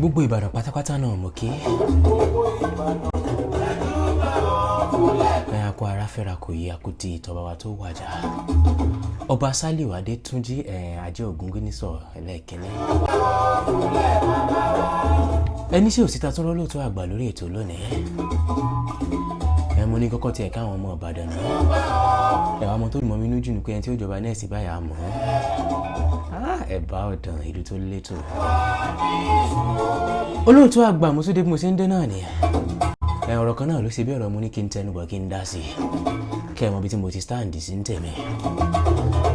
Gbogbo Ìbàdàn pátápátá náà mo kí. Ẹ akọ ara fẹ́ra kò yí akutí ìtọ́ba wa tó wàjà. Ọba Sálíù Adétúnjì Ajé Ògúngúnnísọ̀ ẹlẹ́ẹ̀kínní. Ẹni ṣé òsíta tún rọ́ lóòótọ́ àgbà lórí ètò lónìí. Ẹ mo ní kọ́kọ́ tiẹ̀ káwọn ọmọ Ìbàdàn náà. Ẹ wàá mọ tó mọ mi lójú ni pé ẹni tí ó jọba nẹ́ẹ̀sì báyà mọ̀ ọ́. Ẹ̀bá ọ̀dàn ìlú tó létò. Olóòtú àgbà mo tún dé bí mo ṣe ń dé náà nìyẹn. Ẹ ọ̀rọ̀ kan náà ló ṣe bí ọ̀rọ̀ mo ní kí n tẹnubọ̀ kí n dá sí i. Kẹ́ ẹ mọ ibi tí mo ti stand sí ń tẹ̀mí.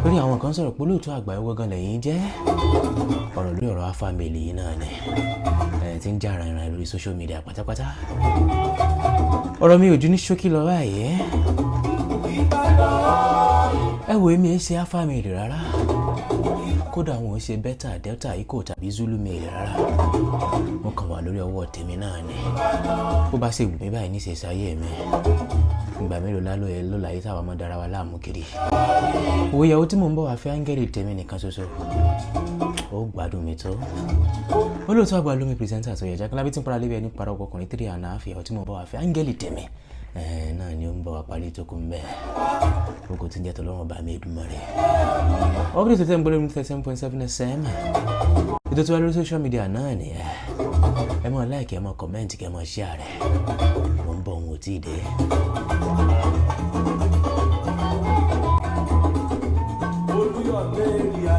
Lórí àwọn kan sọ̀rọ̀ pé olóòtú àgbà ẹ̀wọ́ gan lẹ́yìn jẹ́. Ọ̀rọ̀ lórí ọ̀rọ̀ Alpha Male yìí náà ni. Ẹ ti ń jà rìnrìn lórí social media pátápátá. Ọ̀rọ̀ mi ò ju ní ṣókí lọ báyìí. Ẹ wo èmi ẹ ṣe Alpha Male rárá. Kódà wọn ò ṣe Beta, Delta, Echo tàbí Zulu Male rárá. Mo kàn wà lórí ọwọ́ tèmi náà ni. Bó bá ṣe wù mí báyìí ní ìṣẹ̀ṣẹ̀ ayé mi. Ìgbà mélòó lálọ́ ẹ ló láyé táwa máa dára wa láàmú kiri. Òwe ìyàwó tí mò ń bọ̀ wá fẹ́ áńgẹ́lì tèmi nìkan ṣoṣo. Ó gbádùn mi tó. Olóòtú àgbà lómi presenter tó yẹ Jákàlábí tí ń para lébi ẹni para ọkùnrin 3.5 ìyàwó tí mò ń bọ̀ wá fẹ́ áńgẹ́lì tèmi. Náà ni ó ń bọ̀ wá parí tó kún bẹ́ẹ̀. Gbogbo tí ń jẹ́ tọ́lọ́run bá mi Èdùmàrè. Ọ̀gbìn tó tẹ́ ń gbọ́ lórí 37.7 FM. Ètò tí wà lórí social media náà nìyẹn. Ẹ máa like, ẹ máa comment, kẹ́ ẹ máa share rẹ̀. Mo ń bọ̀ òun ò tí ì dé. Olúyọ̀lé area.